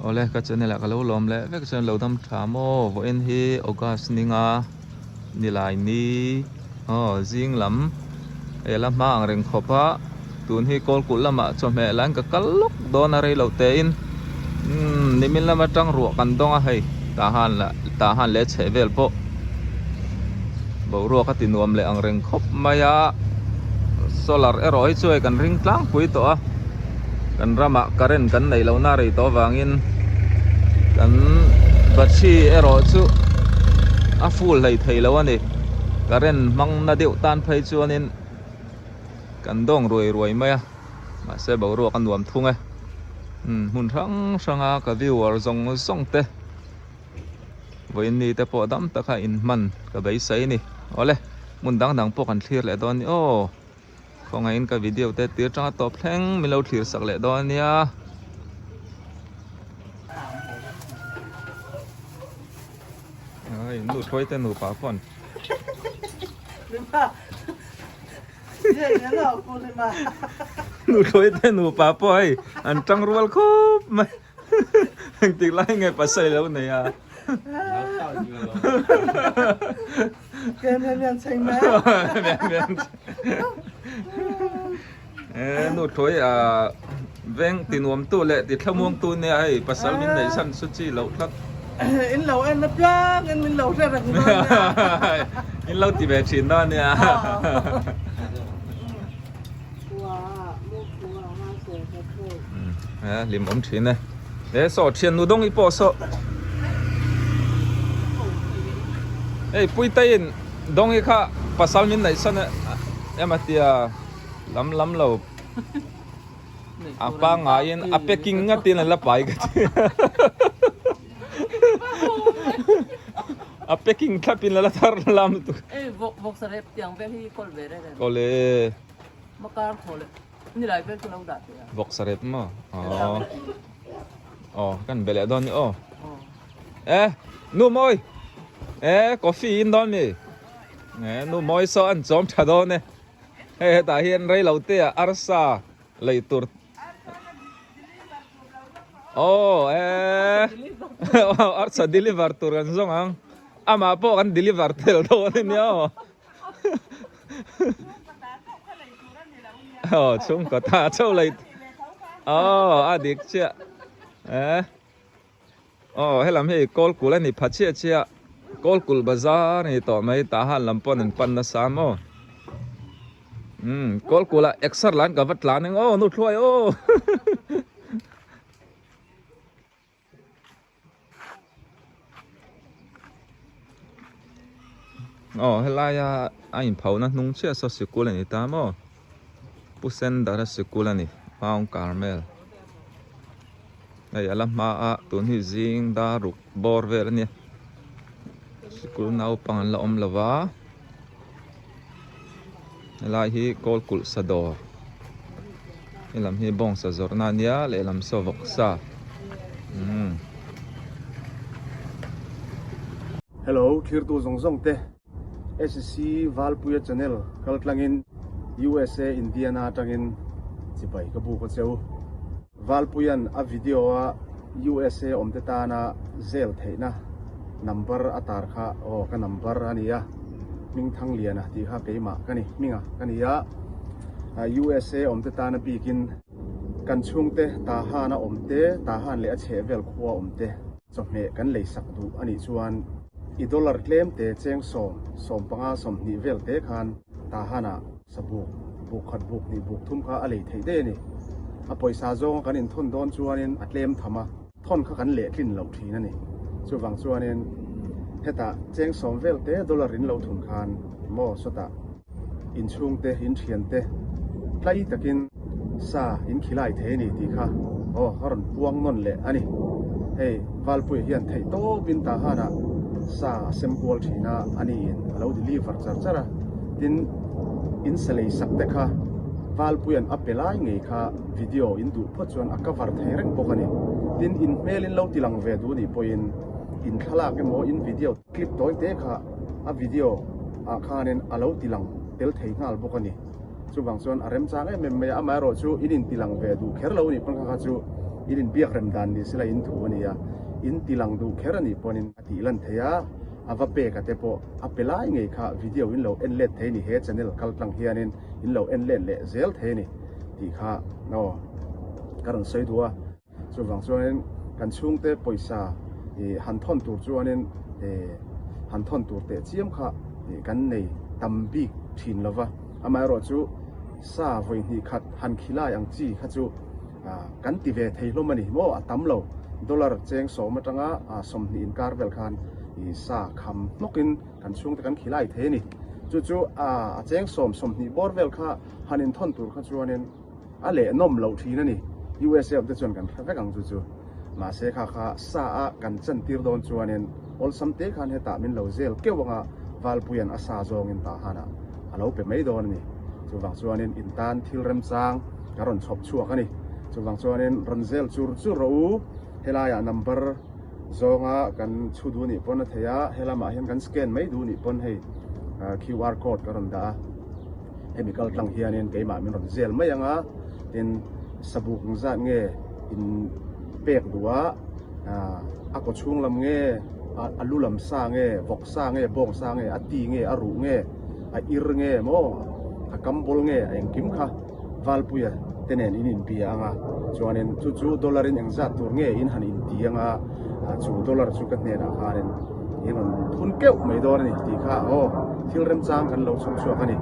Awle ka channel ah ka lo lawm leh vek chuan lo dam tha maw vawiin hi August ninga nilai ni aw zing lam hei la hma ang reng khawp a tun hi kawl kulh lamah chawhmeh lain ka kal lawk dawn a rei lo te in umm nimin lam atang ruah kan dawng a hei tah han lah tah han leh chheh vel pawh boruak a ti nuam leh ang reng khawp mai a solar erawh hi chu hei kan ring tlangpui tawh a kan ramah current kan neih lohna rei tawh avangin kan battery erawh chu a full hlei thei lo a ni current hmang na deuh tan phei chuanin kan dawng ruai ruai mai a mahse boruak a nuam thung e hmun hrang hranga ka viewer zawng zawng te. Vawiin ni te pawh dam taka inhman ka beisei a ni. Awle, hmun dang dang pawh kan thlir leh dawn a ni aw. Khawngaihin ka video te tir tanga tawp thleng min lo thlir sak leh dawn a nia. Ai, nu hruai te nupa pawh an. Nu hruai te nupa pawh hei an tang rual khawp mai. Engtik lai nge pasal i lo nei a? Nu thawi a veng ti nuam tu leh ti thlamuang tu nia hei pasal min neih san chu chi loh tlat. In lo en apiang in min lo hre reng dawn nia. In lo ti ve thin dawn nia. Hlim awm thin e. E saw thian nu dawng i pawh saw. Hei Puiteiin dawng i kha pasal min neih san em a tia lam lam lo a pangaiin a packing ngatin a la pai ka ti. A packing thlapin a la thar lam lutuk. Ei vawk vawk sarep tiang vel hi kawl ve reng em? Kawl e. Makar thaw leh nilai vel chu lo dah teh a. Vawk sarep maw? Aw. Aw kan be leh dawn ni aw. E nu mawi. E coffee in dawn mi. E nu mawi saw an chawm tha dawn e. Hei hetah hian rei lo te ah arsa lei tur Aw e arsa deliver tur kan zawng ang amah pawh kan deliver tel dawn a nia aw aw chhungkaw ta chauh lei aw a dik chiah e aw helam hi kawl kul a ni pha chiah chiah kawl kul bazar a ni tawh mai tah han lam pawn an pan nasa maw. Umm kawl kul ah exer lan ka va tlan ang aw nu thluai aw aw helai a a inpho na hnung chiah saw sikul a ni ta maw Pu Sendara sikul a ni Mount Carmel hei a la hma a tun hi zing dar ruk bawr vel a nia sikul naupang an la awm lo va. Helai hi kawl kulh sa dawr helam hi bawngsa zawrhna a nia lehlam saw vawksa umm. Hello thirtu zawng zawng te SC Valpuia channel kal tlangin USA Indiana atangin chibai ka buk a cheu. Valpuia'n a video a USA awmte tana zel theihna number a tar kha aw ka number a nia Hmingthangliana tih kha keimah ka ni hminga ka ni a USA awmte tana bikin kan chhungte Tahan a awmte Tahan leh a chhehvel khua awmte chawhmeh kan leisak duh a nih chuan i dollar tlemte cheng sawm 15 20 vel te khan Tahan-ah Sabuk, buk khat buk hnih buk thum kha a lei theih daih a ni. A pawisa zawnga kan inthawn dawn chuanin a tlem tham a, thawn kha kan lehtlin loh thin a ni. Chuvang chuanin hetah cheng sawm vel te dollar in lo thun khan maw sawtah inchhungte, inthiante tlai takin sa in khilai thei a ni tih kha aw a rawn puang nawn leh a ni. Hei Valpuia hian theih tawpin Tahanah sa a sem kual thin a, a niin a lo deliver char char a. Tin, in sa lei sak te kha Valpuia'n a pe lai ngei kha video in duh phawt chuan a cover thei reng bawk a ni. Tin, in hmel in lo ti lang ve duh nih pawhin in thlalak emaw in video clip tawi te kha a video ah khanin a lo ti lang tel thei nghal bawk a ni. Chuvang chuan a remchang em em mai a, amaherawhchu in inti lang ve duh kher lo nih pawn kha kha chu In inbiak rem dan ni sela in thu a ni a, in ti lang duh kher a nih pawhin a tih lan thei a, a va pek a te pawh a pe lai ngei kha video in lo en let thei a ni, he channel kal tlang hianin in lo en let leh zel thei a ni tih kha aw ka rawn sawi duh a. Chuvang chuanin kan chhungte pawisa ih han thawn tur chuanin ih han thawn tur teh chiam kha ih kan nei tam bik thin lo va, amaherawhchu sa vawi hnih khat han khilai ang chi kha chu ah kan ti ve thei hlawm a ni maw a tam lo dollar cheng sawm atanga ah 20 inkar vel khan ih sa kham hnawkin kan chhungte kan khilai thei a ni. Chu chu ah a cheng sawm 20 bawr vel kha han inthawn tur kha chuanin. A leh nawm loh thin a ni. USA awm te chuan kan hre vek ang chu chu. Mahse kha kha sa a kan chan tir dawn chuanin awlsam te khan hetah min lo zel keuh anga Valpuia'n a sa zawngin tah hanah a lo pe mai dawn a ni. Chuvang chuanin in tan thil remchang ka rawn chhawp chhuak a ni. Chuvang chuanin rawn zel chur chur rawh u. Helaiah number zawnga kan chhu duh nih pawn a thei a, helamah hian kan scan mai duh nih pawn hei QR code ka rawn dah a. Hemi kal tlang hianin keimah min rawn zel mai ang a, tin sabuk ang zat nge in pek duh a, a kaw chhung lam nge, a lu lam sa nge, vawk sa nge, bawng sa nge, a ti nge, a ruh nge, a ir nge maw, a kam bawl nge, a engkim kha Valpuia te nen in inbia ang a, chuanin chu chu dollar in engzat tur nge in han inti ang a, chu dollar chu ka hnenah khanin in rawn thun keuh mai dawn a ni tih kha aw thil remchang kan lo chhawp chhuak a ni.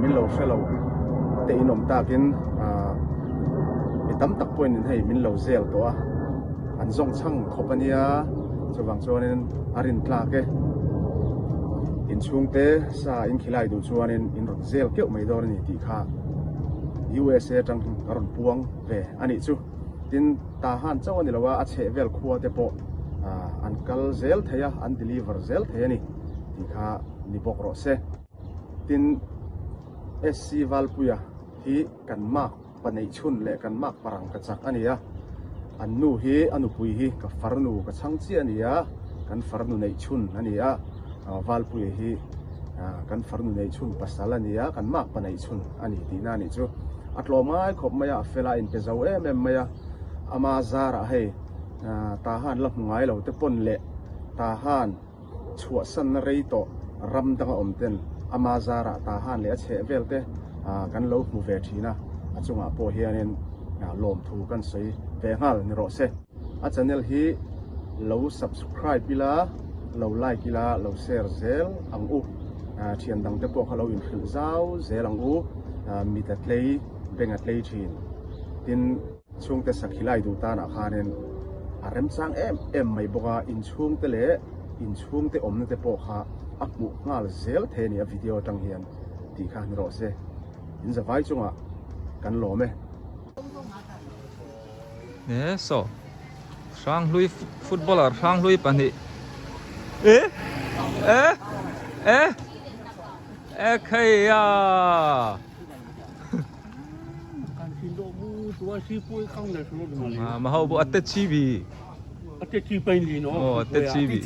Min lo hre lo te in awm takin mi tam tak pawhin in hei min lo zel tawh a, an zawng chhang khawp a nia, chuvang chuanin a rin tlak e. Inchhungte sa in khilai duh chuanin in rawn zel keuh mai dawn a ni tih kha USA atang ka rawn puang ve a nih chu. Tin, Tahan chauh a ni lo a, a chheh vel khua te pawh an kal zel thei a, an deliver zel thei a ni tih kha ni bawk rawh se. Tin, SC Valpuia hi kan mark pa neih chhun leh kan mark parang ka chak a ni a, an nu hi a nupui hi ka farnu ka chhang chiah a ni a, kan farnu neih chhun a ni a, Valpuia hi kan farnu neih chhun pasal a ni a, kan mark pa neih chhun a ni tihna a nih chu. A tlawm ngai khawp mai a, a fel a, a inpe zo em em mai a, ama zarah hei Tahan la hmu ngai lo te pawn leh Tahan chhuahsanna rei tawh ram danga awm ten ama zarah Tahan leh a chheh vel te kan lo hmu ve thin a, a chungah pawh hianin lawmthu kan sawi ve nghal ni rawh se. A channel hi lo subscribe ila, lo like ila, lo share zel ang u. Thian dang te pawh kha lo inhrilh zau zel ang u, mit a tlei, beng a tlei thin. Tin, chhungte sakhilai duh tanah khanin a remchang em em mai bawk a, inchhungte leh inchhungte awmna te pawh kha a hmuh nghal zel thei a ni a video atang hian tih kha ni rawh se. In zavai chungah kan lawm e. E saw Hranghlui footballer Hranghlui pahnih e e e e kheia mà hậu bộ tết chi vì ồ tết chi vì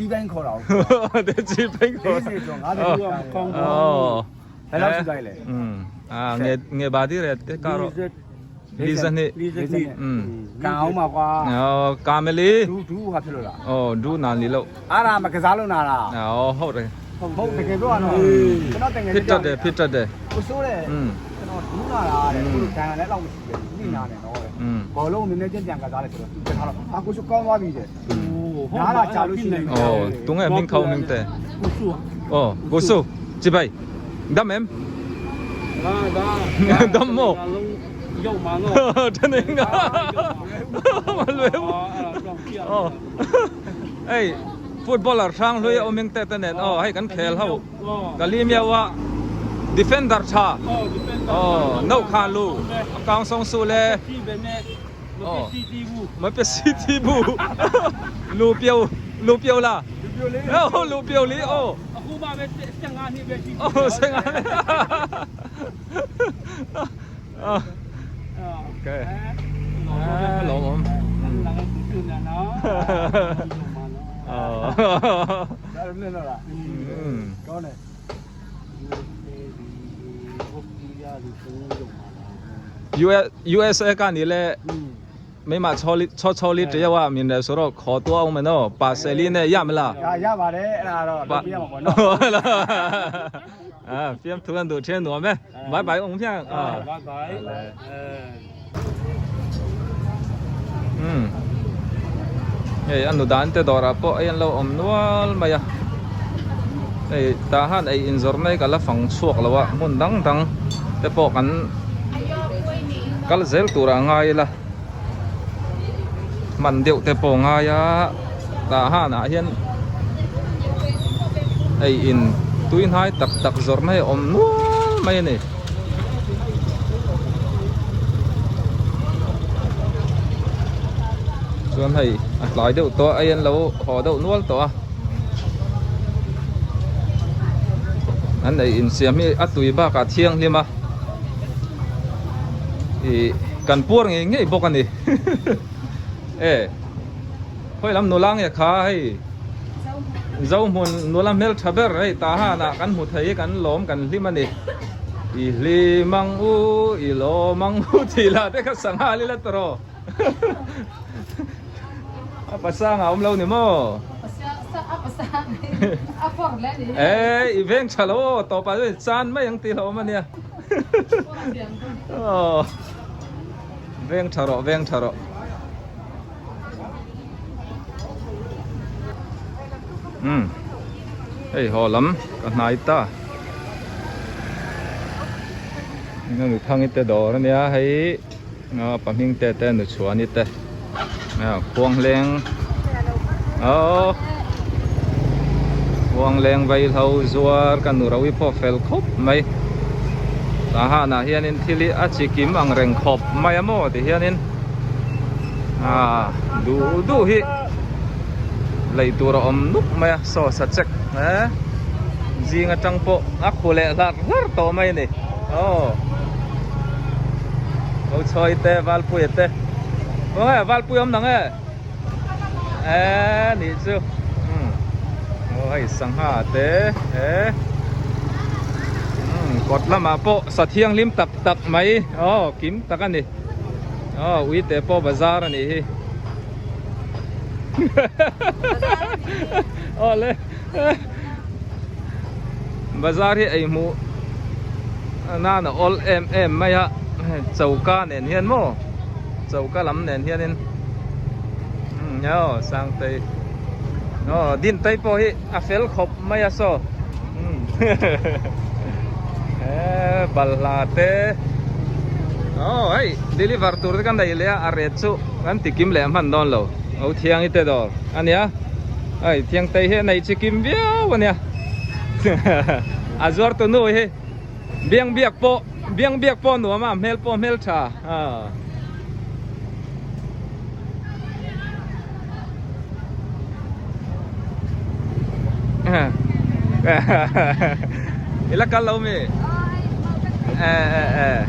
tết chi bánh ồ à nghe nghe bà đi rồi tết caro Lizani ကောင်းပါကွာ အော်ကာမလီ ဒူးဒူးဟာဖြစ်လို့လား အော်ဒူးနာလီလို့ အားရာမကစားလို့နာလား အော်ဟုတ်တယ် ဟုတ်တကယ်ပြောရတော့ကျွန်တော်တကယ် ဖြစ်တတ်တယ်ဖြစ်တတ်တယ် ကိုစိုးတယ် อืม ကျွန်တော်ဒူးနာတာတဲ့ကိုလိုဒဏ်လည်းတော့မရှိဘူးညနာနေတော့တဲ့ อืม ဘောလုံးနည်းနည်းကြံ့ကြံ့ကစားတယ်ဆိုတော့သူထားတော့အာကိုစိုးကောင်းသွားပြီတဲ့နားလာကြာလို့ရှိနေ အော်တုံးငယ်မင်းခေါင်းမင်းတဲ့အော်ကိုစိုးကြည့်ပိုင်ဒမ်မမ်ဒမ်မော 真的应该，我累不？哦，哎，footballer sang hlui a uming te te nen oh hei kan khel ho Kalimiawa defender tha oh no kha lu akang song su le oh mới biết CT bu lu piêu lu piêu là oh lu piêu lý oh oh sinh ăn ok lỗ mồm ờ ဒါလည်းနဲ့လားကောင်းတယ် US USA ကနေလဲ မိမချောလီချောချောလီတယောက်အမြင်တယ်ဆိုတော့ခေါ်တော့အောင်မယ်နော်ပါဆယ်လေးနဲ့ရမလား ရရပါတယ်အဲ့ဒါတော့လုပ်ပြရမှာပေါ့နော် ဟုတ်လားအာပြန်ထူန်တို့ချင်းတော့မယ်ဘိုင်ဘိုင်အောင်ပြန်အာ 拜拜。 อืมhei a nu dan te dawrah pawh a in lo awm nual mai a hei tah han ei inzawrh mai ka la fang chhuak lo a hmun dang dang te pawh kan kal zel tur ah ngai ila hman deuh te pawh ngai a tah han ah hian ei in tui hnai tak tak zawrh mai a awm nual mai a ni. Chuan hei a tlai deuh tawh a an lo haw deuh nual tawh a an ei insiam hi a tui bakah thianghlim a ih kan puar ngei ngei bawk a ni e khawi lam nula nge kha hei Zohmun nula hmel tha ber hei Tahan ah kan hmu thei kan lawm kan hlim a ni i hlim ang u i lawm ang u tih lah te kha sangha lila tawh a pasang a awm lo ni maw e i veng tha lo aw tawpah chuan chan mai ang tih hlauhawm a nia aw veng tha rawh veng tha rawh. Umm hei haw lam ka hnai ta eng emaw thang te dawr ania hei pa hming te te nu chhuani te khuang leng aw khuang leng vaihlo zuar ka nu ro i pawh fel khawp mai tah hanah hianin thil hi a chi kim ang reng khawp mai a maw ti hianin. Ah duh duh hi lei tur a awm nuk mai a saw sa chek eh zing atang pawh a khu leh hlar hlar tawh mai a ni aw ho chhawi te valpuia te aw he valpui awm nang e eh nih chu umm aw hei sangha te eh umm kawt lamah pawh sa thianghlim tak tak mai aw kim tak a ni. Aw ui te pawh bazar a nih hi aw le bazar hi ei hmuh nan a awl em em mai a choka nen hian maw choka lam nen hianin aw sangtei aw dintei pawh hi a fel khawp mai a saw. Eee balhla te aw hei deliver tur te kan nei leh a a ret chu kan ti kim leh hman dawn lo o thiangi te dawr ania hei thiangtei hi a nei chi kim viau ania a zuar tu nu hi biang biak pawh biang biak pawh nuam a hmel pawh hmel tha aw. I la kal lo mi? Eh eh eh.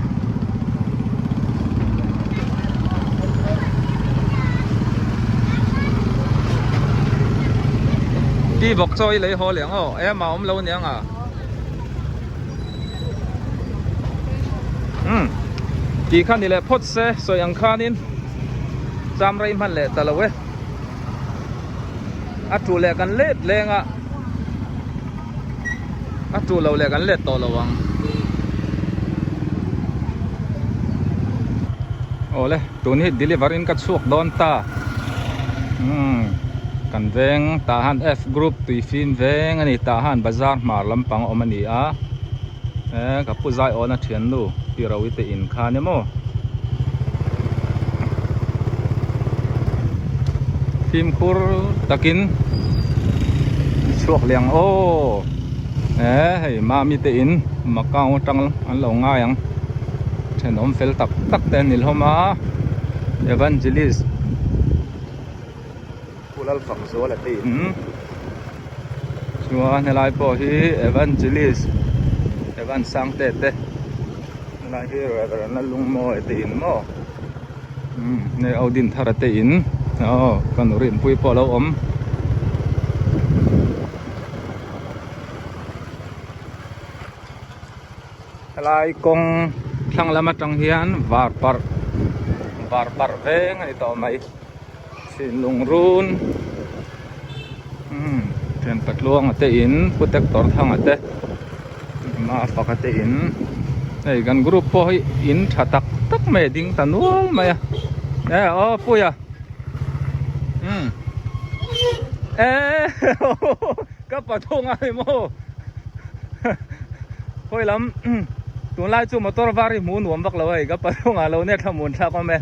Ti bawk chaw i lei haw leh ang aw, e mah awm lo aniang a. Umm ti kha ni leh phawt se sawi ang khanin cham rei hman leh ta lo e a tu leh kan let leng a a tu lo leh kan let tawh lo ang awle tun hi deliver in ka chhuak dawn ta umm kan veng tah han F group tui fim veng a ni tah han bazar hmar lampang a awm a ni a eh ka pu zai awna thiannu ti ro i te in khan emaw fimkhur takin chhuak leh ang aw eh hei mami te in macau atang an lo ngai ang. Thenawm fel tak tak te an ni hlawm a Evangelist Pu Lalfakzuala te in chuan helai pawh hi Evangelist Evan Sangte te helai hi Reverend Lalungmawia te in maw umm hei Audinthara te in aw ka nu Rinpuii pawh a lo awm. Helai kawng thlang lam atang hian var parh Var parh veng a ni tawh mai. Chhinlung run umm thian patluanga te in pu tector thanga te ma faka te in hei kan group pawh hi in tha tak tak mai a ding ta nual mai a e aw puia umm e ka pathunga ni maw khawi lam tunlai chu motor var hi hmuh nuam vak lo hei ka pathunga lo nia thlamuan thlak awm e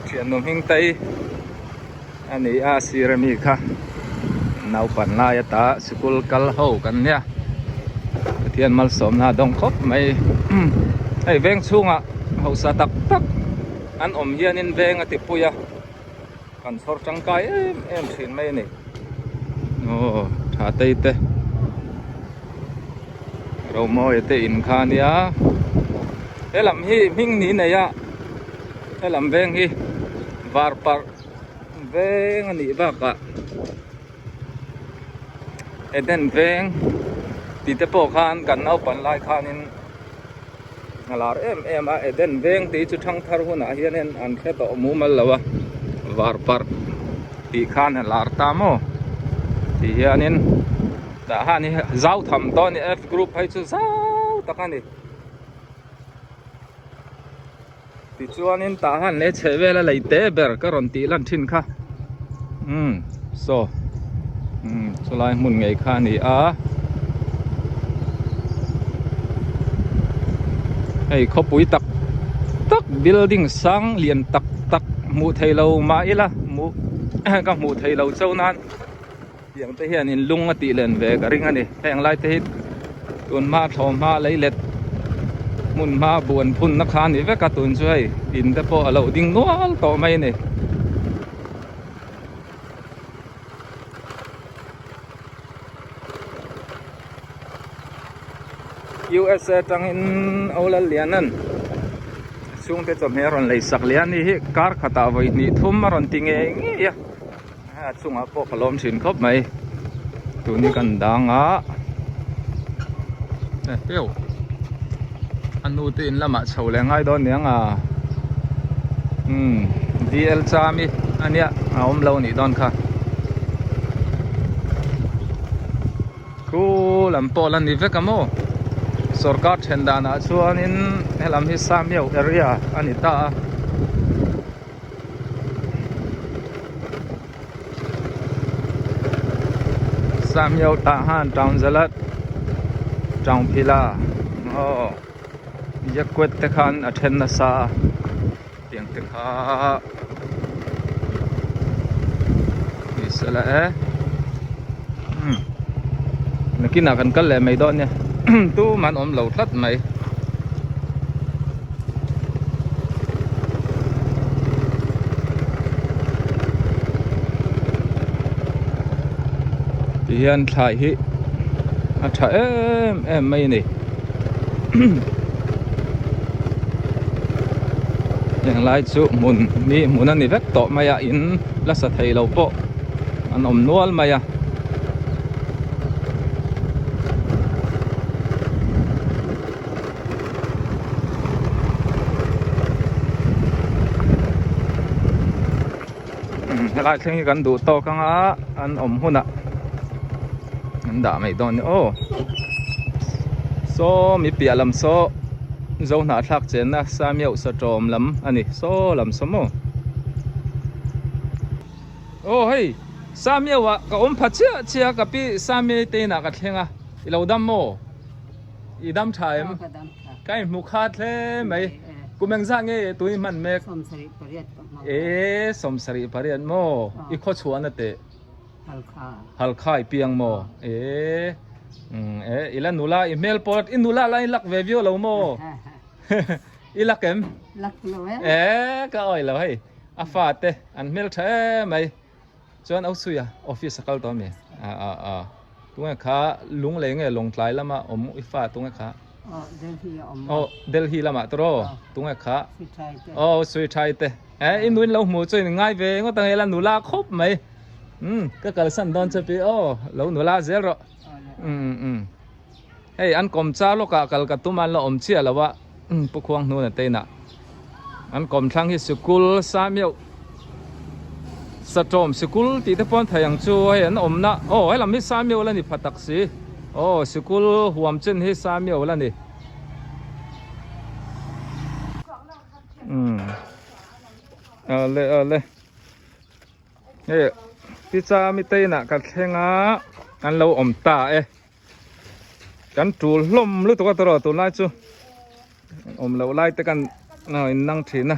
thiannu hming te hi a ni a sir ami kha naupan lai ata sikul kal ho kan nia Pathian malsawmna a dawng khawp mai hei veng chhungah hausa tak tak an awm hianin veng a ti pui a kan chhawr tangkai em em thin mai a ni aw tha tei te Romawia te in kha ania he lam hi hming ni nei a he lam veng hi var parh veng a nih bakah Eden veng tih te pawh khan kan naupan lai khanin a lar em em a Eden veng tih chu thangthar hunah hianin an hre tawh mumal lo a var parh tih khan a lar ta maw tih hianin tah han hi zau tham tawh a ni F group phei chu zau tak a ni. Tichuanin tah han leh chheh vela lei te ber ka rawn tih lan thin kha umm saw umm chulai hmun ngei kha a ni a hei khawpui tak tak building sang lian tak tak hmuh theih lo mah ila hmuh ka hmuh theih lo chauh nan tiang te hian in lung a tih len ve ka ring a ni heng lai te hi tun hma thlawh hma lei let hmun hma buan phun na kha a ni vek a tun chu hei in te pawh a lo ding nual tawh mai a ni. USA tangin Olallianan chhungte chawhmeh a rawn lei sak leh a ni hi kar khatah vawi hnih thum a rawn ti ngei ngei a. A chungah pawh ka lawm thin khawp mai tun hi kan dang a heu a nu te in lamah chho leh ngai dawn aniang a umm dl chami ania a awm lo anih dawn kha khu lam pawh la ni vek a maw sawrkar then danah chuanin helam hi samiau area a ni ta a. Samyo tah han town zalat town phila aw yakwet te khan a then nasa a tiang te kha ni sela e umm nakinah kan kal leh mai dawn nia tumah an awm lo tlat mai. Ti hian thlai hi a tha em em mai a ni heng lai chu hmun ni hmun a ni vek tawh mai a in la sa thei lo pawh an awm nual mai a. Helai thleng hi kan duh tawk ang a an awm hunah an dah mai dawn a ni aw saw mi piah lam saw zo hnahthlak chenna samiauh satawm lam a ni saw lam saw maw aw hei samiauh ah ka awm pha chiah chiah a ka pi samiai te inah ka thleng a i lo dam maw. I dam tha em? Ka dam tha. Ka inhmu khat hle mai. Kum engzah nge tun i hman mek? 78 ka hmang. E 78 maw? I khaw chhuahna teh? Halkha. Halkha i piang maw? E e i la nula i hmel pawh i nula la i lak ve viau lo maw? I lak em? Lak lo e. E ka awih lo hei. A fate an hmel tha em mai. Chuan au suia office a kal tawh ami? A a a tunge kha Lunglei nge Lawngtlai lama awm i fa tunge kha? Aw Delhi a awm. Aw Delhi lamah tawh tunge kha? Sui Thai te. Aw Sui Thai te. Eh i nuin lo hmuh chu in ngai ve ngawt ang ela nula khawp mai. Umm ka kalsan dawn che pi aw lo nula zel rawh. Umm umm hei an kawm char lawkah kal ka tum a an la awm chiah lo a Pu Khuang hnuna te inah an kawm thlang hi sikul Samiau Satawm sikul tih te pawh an thei ang chu hei an awmna aw helam hi Samiau la ni pha tak si aw sikul huam chin hi Samiau la ni. Umm ale ale. Hei pizza mite inah ka thleng a an lo awm ta e kan tul hlawm lutuk a tawrh tunlai chu awm loh lai te kan in nang thin a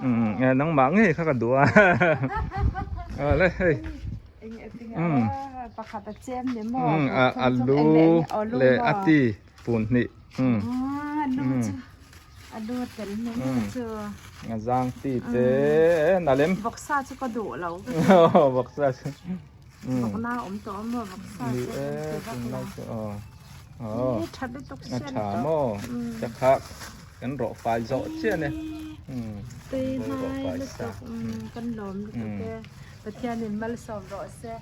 umm nangmah ngei kha ka duh a awle hei umm alu leh a ti pun hnih umm. A lu tel hmel hi chu. A zang ti te na lem. Vawksa chu ka duh lo. Vawksa chu. Vawkna awm tawh a maw vawksa Ni chu e ti vak tunlai lo. chu aw. Aw. Ni tha lutuk A sian tha tawh. maw. Ka kha kan rawh fai zawh chiah ania. Tui hnai lutuk kan lawm lutuk e. Pathianin malsawm rawh se.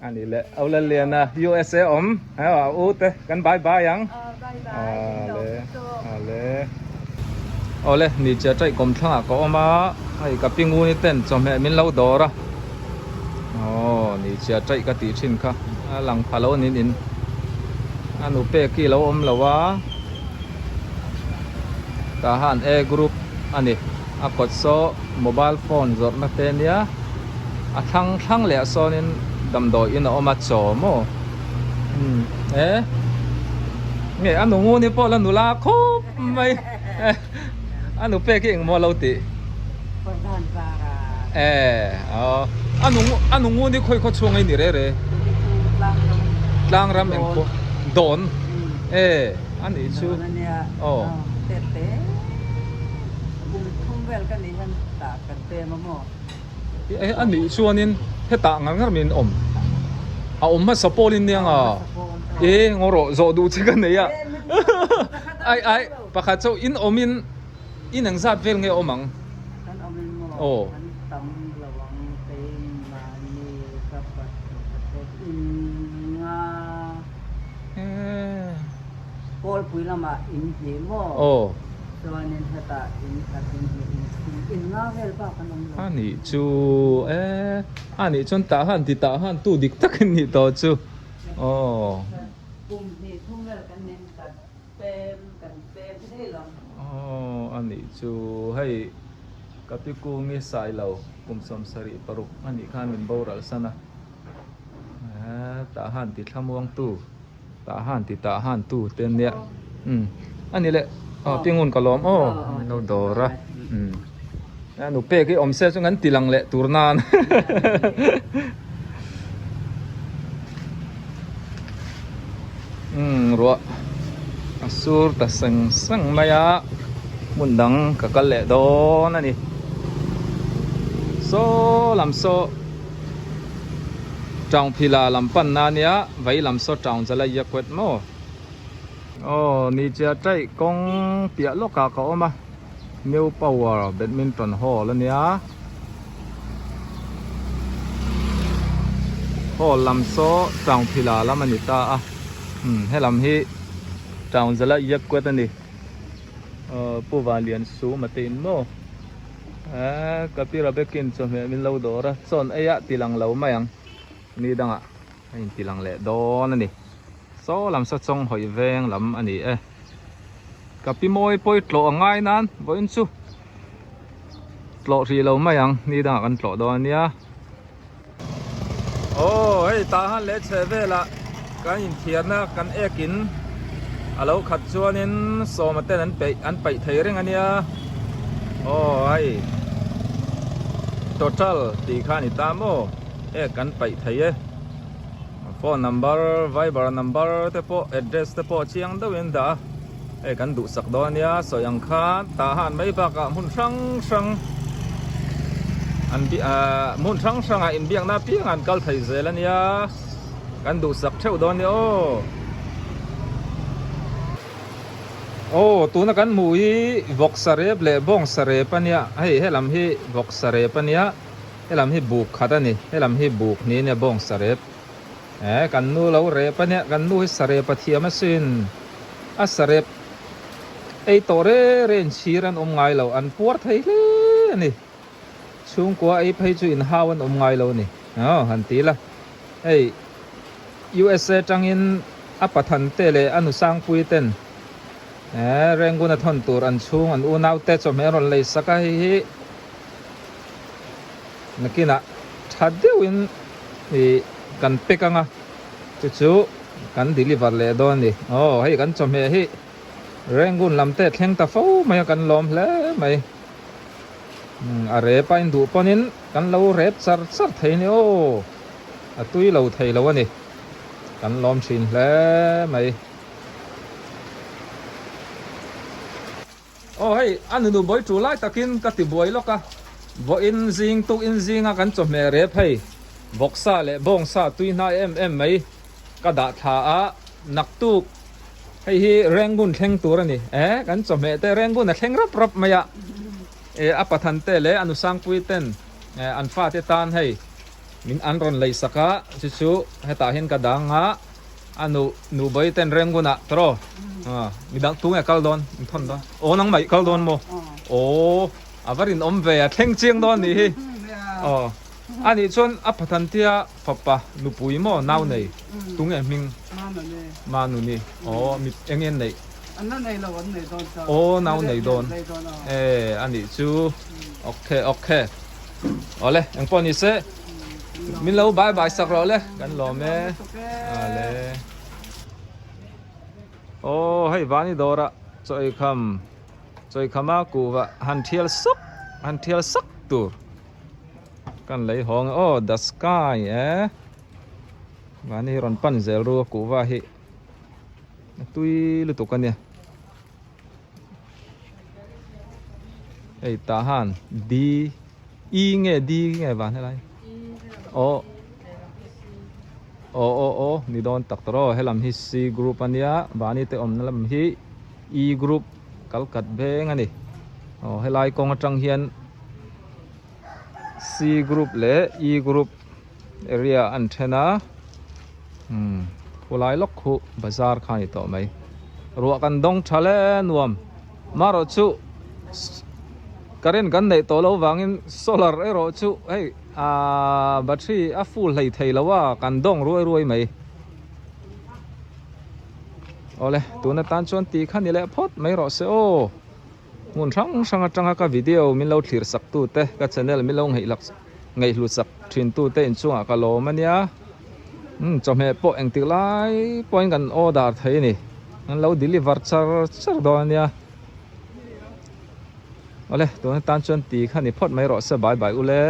A ni le Aula Liana USA awm a u te kan bye bye ang. Bye bye min lo tawk. Ale Awle ni che taih kawm thlangah ka awm a hei ka pi nguni ten chawhmeh min lo dawr a aw ni che taih ka tih thin kha a lang pha lo nin in a nu pek hi lo awm lo a tah han A group a ni a kawt saw mobile phone zawrhna te nia. A thlang thlang leh ah sawnin damdawi in a awm a chaw maw umm e nge a nu nguni pawh la nula khawp mai a nu pek hi engmaw lo tih e aw a nu a nu nguni khawi khaw chhung a ni re re tlang ram engpawh dawn e a nih chu aw. A nih chuanin hetah ngar ngar min awm a awm hmasa pawlin nia nga e ngaw rawh zawh duh che ka nei a ai ai pakhat chauh in awm in in eng zat vel nge awm ang aw Kawlpui lamah in hnih maw? Aw. Chuanin hetah in khat in hnih in thum in nga vel bak an awm lo. A nih chu e, a nih chuan tah han ti tah han tu dik tak in nih tawh chu aw. Kum hnih thum vel kan nen kan pem kan pem thei lo. Aw a nih chu hei ka pi kungi Sailo kum 76 a nih khan min boral san a. Tah han ti thlamuang tu tah han ti tah han tu te nia umm a ni leh aw tingun ka lawm aw min lo dawr a umm a nu pek hi awm se chu kan ti lang leh tur nan umm ruah a sur ta seng seng mai a hmun dang ka kal leh dawn a ni saw lam saw. Town phila lam pan na nia vei lam saw town zala ia kuat maw aw ni chia taih kawng piah lawkah ka awm a new power badminton hall ania hall lam saw town phila lam ani ta a umm helam hi town zala ia kuat ani aw pu Valian sum a te in maw. Eee ka pi Rabekin chawhmeh min lo dawr a, chawn ei ah ti lang lo mai ang, ni dangah a in ti lang leh dawn a ni. Saw lam saw chawng hawi veng lam a ni e. Ka pi mawi pawi tlawh a ngai nan vawiin chu tlawh hrih lo mai ang, ni dangah kan tlawh dawn a nia. Aw hei tah han leh chhe velah kan inthiarna kan ekin a lo khat chuanin sawma ten an peih an paih thei reng a nia aw hei total tih kha a ni ta maw ek kan paih thei e phone number viber number te pawh address te pawh chiang deuhin dah a hei kan duhsak dawn a nia sawi ang khan tah han mai bakah hmun hrang hrang an ahh hmun hrang hrangah inbiakna apiang an kal thei zel a nia kan duhsak theuh dawn a nia aw. Aw tuna kan hmuh hi vawksa rep leh bawngsa rep a nia hei helam hi vawksa rep a nia helam hi buk khat a ni helam hi buk hnih a nia bawngsa rep eh kan nu lo rep a nia kan nu hi sa rep a thiam asin a sa rep ei tawh reng reng inchhir an awm ngai lo an puar thei hle a ni. Chhungkua ei phei chu inhau an awm ngai lo a ni. Aw han ti la. Hei USA tangin a pathan te leh a nusangpui ten eh Rangoon a thawn tur an chhung an unau te chawhmeh an rawn lei sak a hei hi nakinah tha deuhin ih kan pack anga chu chu kan deliver leh dawn a ni. Aw hei kan chawhmeh hi Rangoon lam te thleng ta fo mai a kan lawm hle mai. A rep a induh pawnin kan lo rep char char thei a ni aw, a tui lo thei lo a ni, kan lawm thin hle mai. Aw hei a nunu bawi tu lai takin ka ti buai lawk a, vawiin zing tuk in zinga kan chawhmeh rep hei vawksa leh bawngsa tui hnai em em mai ka dah thla a, naktuk Hei hi Rangoon thleng tur a ni. Eh, kan chawhmeh te Rangoon a thleng rap rap mai a. Eh, a pathan te leh a nusangpui ten eh, an fate tan hei min an rawn lei sak a, chu chu hetah hian ka dang a, a nu nubawi ten Rangoon ah tawrh aw, midang tunge kal dawn, in thawn dawn. Aw nangmah i kal dawn maw? Aw, a va rinawm ve, a thleng chiang dawn nih hi. Aw, a nih chuan a pathan tia fapa nupui maw nau nei tunge hming? Manuni aw mi eng nge neih? An la nei lo an nei dawn chuan. Aw nau nei dawn e a nih chu ok ok awle eng pawh ni se min lo bye bye sak rawh le kan lawm e ale aw hei vani dawrah chaw ei kham chaw ei khama kuhva han thial sak han thial sak tur kan lei hawng e aw the sky e. Mahni hi rawn pan zel ru a kuhva hi a tui lutuk a nia hei tah han D E nge D nge van helai aw aw aw aw ni dawn tak tawh aw helam hi C group a nia mahni te awmna lam hi E group kal khat veng a ni aw helai kawng atang hian C group leh E group area an then a umm khulai lawk khu bazar kha a ni tawh mai ruah kan dawng tha hle nuam marawh chu current kan neih tawh loh vangin solar erawh chu hei ahh battery a full hlei thei lo a kan dawng ruai ruai mai awle tun atan chuan tih kha ni leh phawt mai rawh se aw. Hmun hrang hrang atanga ka video min lo thlir sak tu te, ka channel min lo ngeihlak ngaihhlut sak thin tu te inchungah ka lawm a nia. Umm chawhmeh pawh engtik lai pawhin kan order thei a ni. An lo deliver char char dawn a nia. Awle tun atan chuan ti kha ni phawt mai rawh se bye bye ule.